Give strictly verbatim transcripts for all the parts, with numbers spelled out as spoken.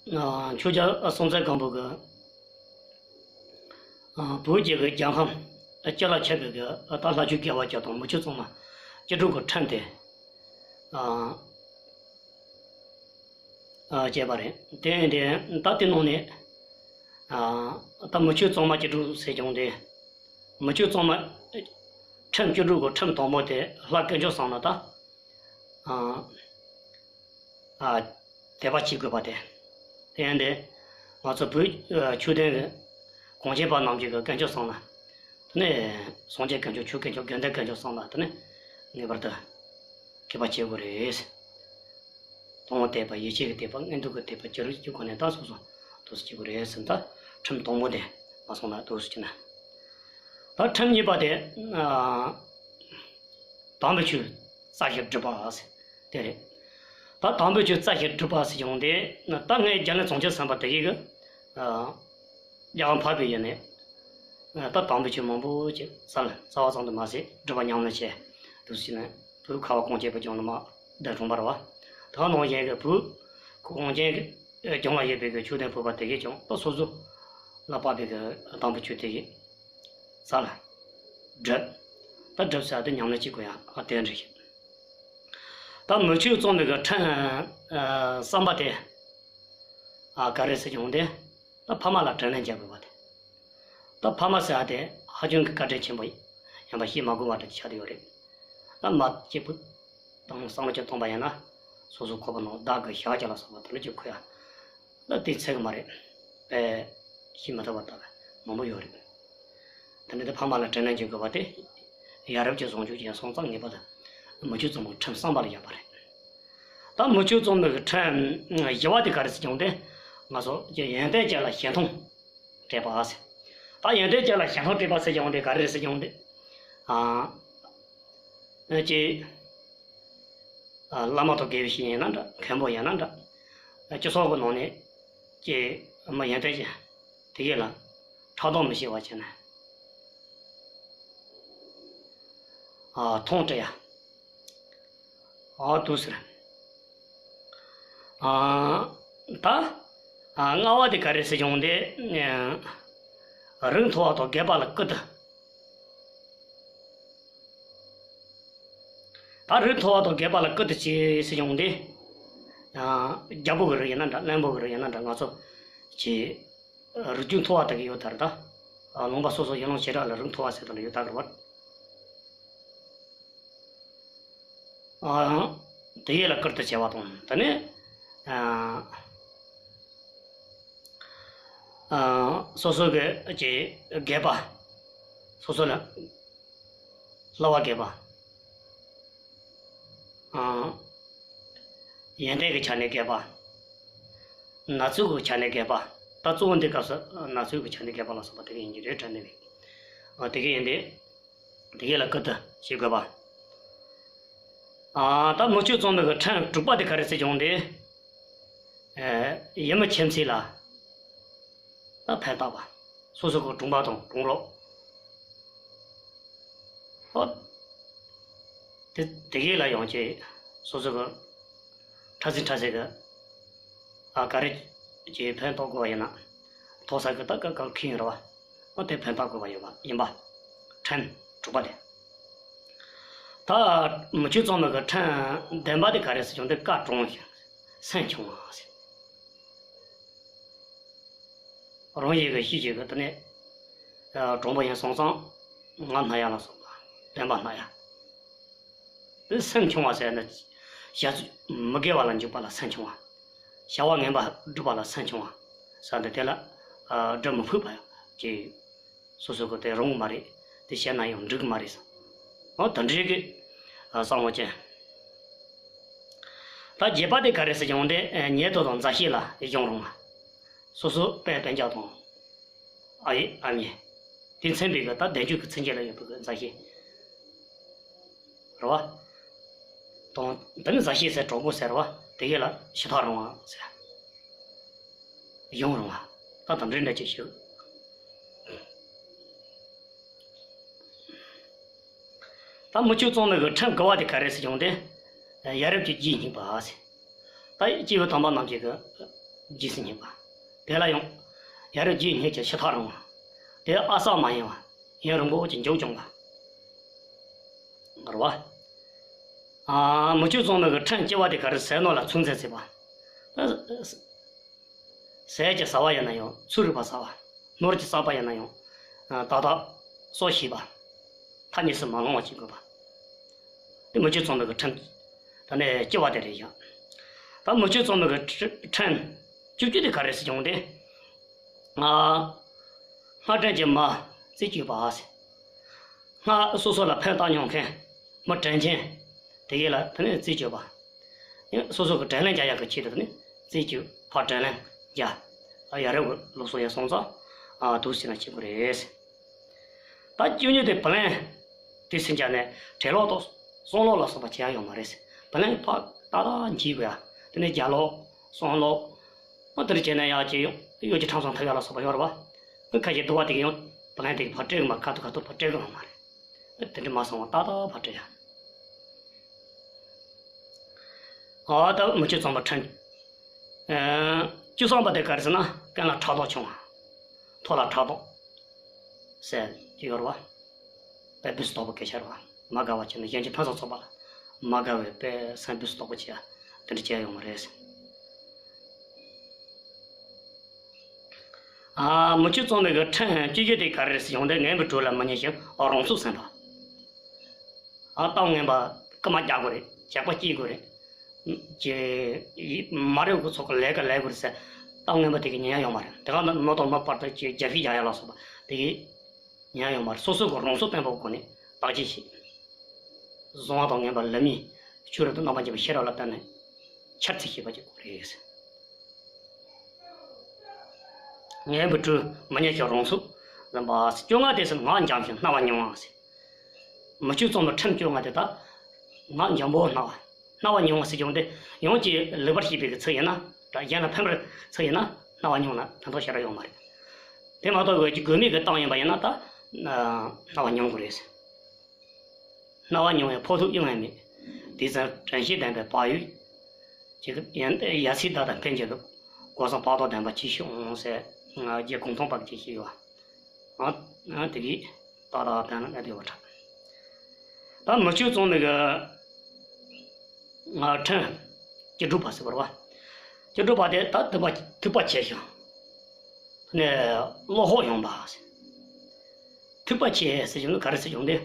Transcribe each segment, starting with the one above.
ཆོས་རྒྱལ་སྲོང་བཙན་སྒམ་པོ་གི་བོད་རྒྱལ་གི་རྒྱལ་ཁམས་སྤྱི་ལ་ཁྱབ་པའི་གི་ད་ལྷ་ཆོས་དགེ་བ་བརྒྱད་དང་མི་ཆོས་གཙང་མ་བཅུ་དྲུག་གི་ཁྲིམས་དེ་བཅས་པ་རེད། དེ་ཡིན་དེ་ད་དེ་ནང་ནས་ད་མི་ཆོས་གཙང་མ་བཅུ་དྲུག་ཟེར་ཀྱང་དེ། མི་ཆོས་གཙང་མ་ཁྲིམས་བཅུ་དྲུག་གི་ཁྲིམས་དང་པོ་དེ་ལྷ་དཀོན་མཆོག་གསུམ་ལ་ད་ཨ་ཨ་དད་པ་བྱེད་དགོས་པ་དེ། དེ་ཡང་དེ་ང་ཚོ་བོད་ཆོས་ལྡན་གྱི་གངས་ཅན་པ་རྣམས་ཀྱི་དཀོན་མཆོག་གསུམ་ལ། དེ་ནས་སངས་རྒྱས་དཀོན་མཆོག་ཆོས་དཀོན་མཆོག་དགེ་འདུན་དཀོན་མཆོག་གསུམ་ལ་དེ་ནས་ངེས་པར་དུ་མཁས་པ་བྱེད་དགོས་རེད། དང་པོ་དད་པ། ཡིད་ཆེས་ཀྱི་དད་པ། མངོན་འདོད་ཀྱི་དད་པ། བྱ་རོག་གི་སྒོ་ནས་ད་སོ་སོ་འདུག་སེ་བྱེད་དགོས་རེད་ཟེར། ད་ཁྲིམས་དང་པོ་དེ་མ་སོང་ན་འདུག་སེ་བྱེད་ན། ད་ཁྲིམས་གཉིས་པ་དེ་དམ་པའི་ཆོས་རྩ་བཞིར་སྒྲུབ་པ་ཟེར་དེ་རེད། ད་དམ་པའི་ཆོས་རྩ་བཞིར་སྒྲུབ་པ་ཟེར་ཀྱང་དེ་ད་ངས་རྒྱ་ནས་བྱང་ཆུབ་སེམས་དཔའ་དེ་ཡི་གི་རྒྱལ་ཁམས་འཕགས་པའི་ཡུལ་ནས། ད་དམ་པའི་ཆོས་མང་པོ་ཅིག་རྩ་ལ་རྩ་བ་ཙམ་དུ་མ་ཟད་སྒྲུབ་པ་ཉམས་ལེན་བྱས་འདུག་སེ་བྱས་ན། བོད་ཁ་བ་གངས་ཅན་པའི་ལྗོངས་ལ་མ་བསྡད་གྲོང་པར་བ། ད་ནང་བཞིན་གྱི་བོད་གངས་ཅན་གྱི་ལྗོངས་ལ་ཡོད་པའི་གི་ཆོས་ལྡན་བོད་པ་དེ་གས་ཀྱང་ད་སོ་སོ་ལ་དཔག་པའི་གི་དམ་པའི་ཆོས་དེ་གས་རྩ་ལ་སྒྲུབ། ད་སྒྲུབ་ཟེར་དེ་ཉམས་ལེན་བྱེད་དགོས་ཡ་ཨ་དེ་འདྲ་ཞིག་ད་མི་ཆོས་གཙང་མའི་གི་ཁྲིམས་གསུམ་པ་དེ་ཨ་ག་རེ་ཟེར་ཀྱང་དེ། ད་ཕ་མ་ལ་དྲིན་ལན་འཇལ་དགོས་པ་དེ། ད་ཕ་མ་ཟེར་ཡ་དེ་ཧ་ཅང་གི་བཀའ་དྲིན་ཆེན་པོ་ཡིན་པ་བཤད་མ་དགོས་པ་འདྲ་ཆགས་བསྡད་ཡོད་རེད། ད་མ་སྐྱེས་བུ་དང་བསམ་བློ་ཅིག་གཏོང་པ་ཡིན་ན། སོ་སོ་ཁོག་པ་ནང་བདག་གི་ཞག་བརྒྱ་ལ་སོགས་པ་དེ་འདྲ་ཅིག་ཁུར་ཡ། ད་དེ་ཚད་གི་མ་རེད། དཔེ་བཤད་མི་ཐུབ་པ་ད་མང་པོ་ཡོད་རེད། དེ་འདྲ་དེ་ཕ་མ་ལ་དྲིན་ལན་འཇལ་དགོས་པ་དེ་ཡ་རབས་ཀྱི་བཟང་སྤྱོད་ཅན་སོང་ཙང་ངེས་པར་དུ་མི་ཆོས་གཙང་མའི་ཁྲིམས་གསུམ་པ་ལ་བཞག་པ་རེད། ད་མི་ཆོས་གཙང་མའི་གི་ཁྲིམས་བཞི་པ་དེ་ག་རེ་ཟེར་ཀྱང་དེ། ང་ཚོ་ཀྱི་ཡོན་ཏན་ཅན་ལ་ཞལ་མཐོང་སྤྲད་པ་ཟེར། ད་ཡོན་ཏན་ཅན་ལ་ཞལ་མཐོང་སྤྲད་པ་ཟེར་ཀྱང་དེ་ག་རེ་ཟེར་ཀྱང་དེ། ཨ་ཅེ་བླ་མ་དང་དགེ་བའི་བཤེས་གཉེན་ཡིན་ན་འདྲ། མཁན་པོ་ཡིན་ན་འདྲ། སྤྱི་ཚོགས་ཀྱི་ནང་ནས་ཀྱི་མི་ཡོན་ཏན་ཅན་དེ་གས་ལ་ཕྲག་དོག་མི་བྱེད་པ་བྱས་ནས། ཨ་མཐོང་སྤྲད་ཡ། ཨ་འདུག་ཟེར། ཨ་ད་ཨ་ལྔ་པ་དེ་ག་རེ་ཟེར་ཀྱང་དེ། རིགས་མཐོ་བ་དང་རྒས་པ་ལ་བཀུར་སྟི། ད་རིགས་མཐོ་བ་དང་རྒས་པ་ལ་བཀུར་སྟི་བྱེད་ཟེར་ཀྱང་དེ། རྒྱལ་པོ་གི་རིགས་ཡིན་ན་འདྲ། བློན་པོ་གི་རིགས་ཡིན་ན་འདྲ། ང་ཚོ་ཀྱི་རིགས་རྒྱུད་མཐོ་བ་དག་གི་ཡོད་ལྟར་ད། ལུང་པ་སོ་སོ་ཡུལ་ལུང་བྱེ་བྲག་ལ་རིགས་མཐོ་བ་ཟེར་དང་ཡོད་ལྟ་གི་རེད་བ། དེ་ཡས་ལ་བཀུར་སྟི་བྱས་པ་དང་། དེ་ནས་སོ་སོ་གི་ཀྱི་རྒས་པ། སོ་སོ་ལ་གླུ་བ་རྒས་པ། ཡོན་ཏན་གྱི་ཆ་ནས་རྒས་པ། ན་ཚོད་ཀྱི་ཆ་ནས་རྒས་པ། ད་གཙོ་བོ་འདི་སྐབས་སུ་ན་ཚོད་ཀྱི་ཆ་ནས་རྒས་པ་ལ་སོགས་པ་དེ་ག་ཡིན་གྱི་རེད་དྲན་ནས་རེད། དེ་ག་ཡིན་ཏེ། དེ་ག་ལ་བཀུར་སྟི་བྱེད་དགོས་པ། ད་མི་ཆོས་གཙང་མའི་གི་ཁྲིམས་དྲུག་པ་དེ་ག་རེ་ཟེར་ཀྱང་དེ། ཡུལ་མི་ཁྱིམ་མཚེས་ལ་ད་ཕན་བཏགས་པ། སོ་སོ་གི་གྲོང་པ་དང་གྲོང་རོགས། ཨོ། དེ་དེ་གས་ལ་ཡང་ཅིག་སོ་སོ་གི་ཕྲ་སྲིན་ཕྲ་སྲིན་གི་ཨ་ག་རེ་ཅིག་ཕན་ཐོགས་དགོས་པ་ཡིན་ན། ཐོག་ས་གི་ད་ག་ག་ཁེ་ཡིན་ར་བ། ཨོ་དེ་ཕན་ཐོགས་དགོས་པ་ཡིན་པ་ཡིན་པ། ཁྲིམས་དྲུག་པ་དེ། ད་མི་ཆོས་གཙང་མའི་གི་ཁྲིམས་བདུན་པ་དེ་ག་རེ་ཟེར་ཀྱང་དེ་བཀའ་དྲང་ཞིང་སེམས་ཆུང་བ་ཟེར། རང་ཡིན་གི་ཤེས་བྱེད་གི་དེ་ནས། གྲོང་པ་ཡིན་སོང་ཙང་ང་སྣ་ཡ་ལ་སོགས་པ་བདེན་པ་སྣ་ཡ། དེ་སེམས་ཆུང་བ་ཟེར་ན། བྱ་མི་དགེ་བ་ལ་འཇུག་པ་ལ་སེམས་ཆུང་བ། བྱ་བ་ངན་པ་སྒྲུབ་པ་ལ་སེམས་ཆུང་བ་ཟེར་འདི་དེ་ལ་སྒྲུབ་མི་ཕོད་པ་ཡང་ཅིག་སོ་སོ་གི་དེ་རུང་མ་རེད། དེ་བཤད་ན་ཡང་འགྲིག་གི་མ་རེད་ཟེར། འོ་དེ་འདྲའི་གི་བསམ་བློ་ཅན། ད་བརྒྱད་པ་དེ་ག་རེ་ཟེར་ཀྱང་དེ་ཉེས་དོན་དང་མཛའ་བཤེས་ལ་གཞུང་རུང་བ། སོ་སོ་དཔལ་དཔལ་འཇགས་དང་། ཨ་ཡེ་ཨ་མྱེས། དེ་མཚོན་པའི་གི་ད་བདེན་བརྗོད་ཀྱི་མཚན་བརྗོད་ལ་ཡོད་པའི་གི་མཛའ་བཤེས། རེད་བ། དང་དེ་ནི་མཛའ་བཤེས་ཟེར་གྲོགས་པོ་ཟེར་བ་དེ་གས་ལ་ཕྱི་ཐག་རིང་བ་ཟེར། གཞུང་རིང་བ། ད་དེ་འདྲའི་འདྲ་ཅིག་ཞུ། ད་མི་ཆོས་གཙང་མའི་གི་ཁྲིམས་དགུ་པ་དེ་ག་རེ་ཟེར་ཀྱང་དེ། ཡ་རབས་ཀྱི་རྗེས་སྙེག་པ་ཟེར། ད་སྐྱེས་བུ་དམ་པ་རྣམས་ཀྱི་གི་ རྗེས་སུ་སྙེག་པ། དེ་ལ་ཡང་། ཡ་རབས་རྗེས་སྙེག་ཅིང་ཕྱི་ཐག་རིང་བ། དེ་ཨ་གསར་མ་ཡིན་པ། ཡུན་རིང་པོ་ཅིག་མཇུག་བྱུང་བ། རེད་བ། ཨ། མུ་ཁྱུད་བཙོང་མི་གི་ཁྲིམས་ལྕི་བ་དེ་ག་རེ་ཟས་ནོར་ལ་ཚོད་འཛིན་བྱེད་པ། ཟས་ཀྱི་ཟ་བ་ཡིན་ན་ཡང་ཚོད་རིག་པ་ཟ་བ། ནོར་གྱི་བསགས་པ་ཡིན་ན་ཡང་། ཨ། ཏག་ཏག་གསོ་ཤེས་པ། མཐའ་གཉིས་སུ་མ་ལྷུང་བ་བྱེད་དགོས་པ། དེ་མུ་ཁྱུད་བཙོང་མི་གི་ཁྲིམས། ད་ནི་ལྕི་བ་དེ་རེད་ཡ། ད་མུ་ཁྱུད་བཙོང་མི་གི་ཁྲི- ཁྲིམས་བཅུ་གཅིག་དེ་ག་རེ་ཟེར་བྱུང་སྟེ། ང་། སྔར་དྲིན་གྱི་མི་རྩིས་སྤྱོད་པ་ཟེར། སྔར་སོ་སོ་ལ་ཕན་བཏགས་མྱོང་མཁན་མི་དྲིན་ཅན་དེ་གས་ལ་དེ་ནས་རྩིས་སྤྱོད་པ། ཡང་སོ་སོ་གི་དྲིན་ལན་འཇལ་ཡག་གི་ཆེད་དུ་ནི་རྩིས་སྤྱོད་ཕར་དྲིན་ལན་འཇལ། ཡ་རབས་ཀྱི་ལུགས་སྲོལ་ཡང་སོང་ཙང་། ཨ། འདུག་སེ་བྱས་ན་བྱེད་དགོས་རེད། ད་བཅུ་གཉིས་དེ་བུ་ལོན་དུས་སུ་འཇལ་ནས་ཁྲལ་ལོག་དང་སྲང་ལོག་ལ་སོགས་པ་བྱེད་ཡ་ཡོད་མ་རེད། བུ་ལོན་ཕར་ཏག་ཏག་འཇལ་དགོས་ཡ། དེ་ནས་རྒྱ་ལོག་སྲང་ལོག་ཨ། དེ་འདྲ་བྱས་ན་ཡག་ཅིག་ཡོང་། གཡོ་སྒྱུ་ཁྲམ་གསུམ་ཐེབས་ཡ་ལ་སོགས་པ་ཡོད་རེད་བ། ཁ་ཤས་སྡུག་པ་དེ་གས་ཡང་བུ་ལོན་དེ་གས་ཕར་སྤྲད་གི་མ། ཁ་ཐུག་ཁ་ཐུག་ཕར་སྤྲད་གི་ཡོད་མ་རེད། དེ་འདྲ་མ་སོང་བ་ཏག་ཏག་ཕར་སྤྲད་ཡ། ཨ། ད་མུ་ཁྱུད་བཙོང་མི་ཁྲིམས། ཨ། བཅུ་གསུམ་པ་དེ་ག་རེ་ཟེར་ན། རྐན་ལ་ཕྲག་དོག་བྱུང་བ། ཐོག་ལ་ཕྲག་དོག་ཟེར་གྱི་ཡོད་རེད་བ། དཔེ་སྦུག་སུ་དོག་པོ་སྐད་ཆ་རེད་བ། མ་དགའ་བ་བྱས་ན་གཞན་གྱི་ཕུན་སུམ་ཚོགས་པ་ལ་མ་དགའ་བའི་དཔེ་སེམས་སྦུག་སུ་དོག་པོ་བྱེད་ཡ་དེ་འདྲ་བྱས་ཡོང་བ་རེད། ཨ། མུ་ཁྱུད་བཙོང་མི་གི་ཁྲིམས་བཅུ་བཞི་དེ་ག་རེ་རེད་ཟེར་བྱུང་སྟེ། ངན་པའི་གྲོས་ལ་མི་ཉན་ཞིང་རང་ཚུགས་ཟིན་པ། ཨ། གཏམ་ངན་པ་རྐུ་མ་རྒྱག་དགོས་རེད། ཇག་པ་སྐྱེལ་དགོས་རེད། ཅེས་མ་རེད། འུ་ཚོ་གི་ལས་ཀ་ལས་དགོས་རེད་ཟེར། གཏམ་ངན་པ་དེ་གས་ཉན་ཡ་ཡོད་མ་རེད། དེ་ག་ནང་མི་དང་མི་བར་དུ་ཅེས་རྒྱབ་བཤིག་རྒྱག་ཡ་ལ་སོགས་པ་དེ་གས་ཉན་ཡ་ཡོད་མ་རེད། སོ་སོ་གི་རང་ཚུགས་བརྟན་པོ་སྒོ་ནས་བརྟག་དཔྱད་བྱེད། བཟང་བ་དང་ངན་པ་ལབ་མིན་ཆོས་རབ་ཏུ་རྣམ་པར་འབྱེད་པའི་ཤེས་རབ་ལ་བརྟེན་ནས་འཆར་རྩིས་བྱེད་པ་ཅིག་དགོས་རེད། ངན་པའི་གྲོས་མི་ཉན་ཞིང་རང་ཚུགས་ཟིན་པ། བཅོ་ལྔ་དེ་ཟེར་ན་ངག་འཇམ་ཞིང་རྣ་བ་ཉུང་བ་ཟེར། མུ་ཁྱུད་བཙོང་མི་ཁྲིམས་བཅོ་ལྔ་དེ་ད་ངག་འཇམ་པོ་རྣ་བ། རྣ་བ་ཉུང་བ་ཟེར་གྱི་ཡོད་དེ། ཡང་ཅིག་ལེགས་པར་ཤེས་པའི་གི་ཚིག་ཡིན་ན། ད་གཞན་ལ་ཕན་པའི་ཚིག་ཡིན་ན་རྣ་བ་ཉུང་ན་ཕན་ཐོགས་ཞེ་དྲག་ཡོད་མ་རེད། དེ་མ་གཏོགས་འོས་ཀྱི་དགོས་མེད་ཀྱི་གཏམ་ཡིན་པ་ཡིན་ན་ད་རྣ་བ་ཉུང་དགོས་རེད། རྣ་བ་ཉུང་བའི་ཕོག་ཐུག་གཡེང་བ་མེད། དེ་ཙམ་དྲན་ཤེས་ལྡན་པའི་བག་ཡོད་ཅིག་ཡིན། ཡ་མཚན་དག་དང་ཕན་གྱི་ལུགས། གོ་ས་བག་ཐོག་ལྡན་པ་ཅིག་ཤོག་ཟེར། ང་རྒྱལ་གོང་མཐོང་པ་ཅིག་ཤེས་ཡོད། ཨ། ཨ། དེ་གིས་ཏག་ཏག་བསྟན་ན་ཨེ་བདེ་བ་དྲག། ད་མུ་ཁྱུད་བཙོང་མི་གི་ང་ཁྲིམས་བཅུ་དྲུག་པ་ཟེར་བ་རེད་བ། བཅུ་དྲུག་པ་དེ་ད་ཐུབ་པ་ཐུབ་པ་ཆེ་ཞིང་ནས་བློ་ཁོག་ཡངས་པ་ཟེར། ཐུབ་པ་ཆེ་ཟེར་བྱུང་ན་ག་རེ་ཟེར་བྱུང་སྟེ།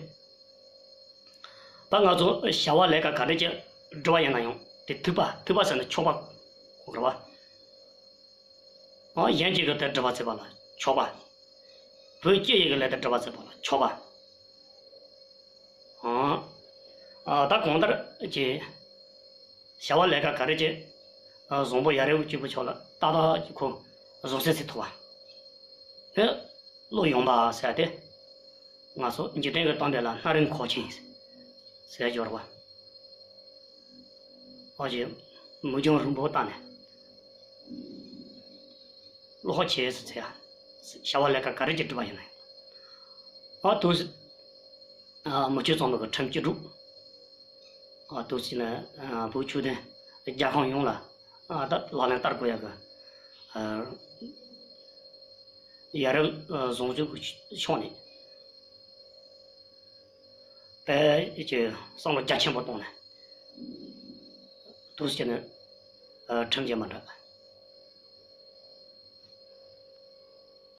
ད་ང་ཚོ་བྱ་བ་ལས་ཀ་ག་འདྲ་ཅིག་སྒྲུབ་པ་ཡིན་ན་ཡང་དེ་ཐུབ་པ། ཐུབ་པ་ཟེར་ན་ཆོག་པ་གོ་རེད་བ། ཨ། གཞན་གཅིག་གི་དེ་སྒྲུབ་པ་བྱེད་པ་ལ་ཆོག་པ། བོད་སྤྱི་ཡི་གི་ལས་དེ་སྒྲུབ་པ་བྱེད་པ་ལ་ཆོག་པ། ཨ། ཨ། ད་གང་ལྟར་གྱི་བྱ་བ་ལས་ཀ་ག་རེ་བྱེད། ཨ། བཟང་པོ་ཡ་རབས་གཅིག་པུ་ཕྱོགས་ལ་ཏག་ཏག་གི་ཁོ་བཟང་སྤྱོད་ཅིག་ཐོབ་པ། དེ་བློ་ཡངས་པ་ཟེར་ཏེ། ང་ཚོ་འཇིག་རྟེན་གྱི་སྟོང་པ་ལ་སྣ་རིང་ཁོག་ཆེན་ཟེར་སྦྱོར་བ། ཨོ་ཅེ། མུ་ཆུང་རིང་པོ་བཏང་ནས་བློ་ཁོག་ཆེ་ཟེར་ཚེ། བྱ་བ་ལས་ཀ་ག་རེ་ཅིག་སྒྲུབ་པ་ཡིན་ན། ཨ། དུ། ཨ། མུ་ཁྱུད་བཙོང་མི་གི་ཁྲིམས་བཅུ་དྲུག། ཨ། དུ་ཟེར་ན། ཨ། བོད་ཆོས་ལྡན་རྒྱལ་ཁམས་ཡོངས་ལ། ཨ། ད་ལག་ལེན་བསྟར་དགོས་ཡ་གི། ཨ། ཡ་རབས། ཨ། བཟང་སྤྱོད་ཀྱི་ཕྱོགས་ནས་དཔེ་ཀྱི་བསམ་བློ་རྒྱ་ཆེན་པོ་བཏང་ནས་དུ་ཟེར་ན། ཨ། ཁྲིམས་ཀྱི་མི་འདྲ།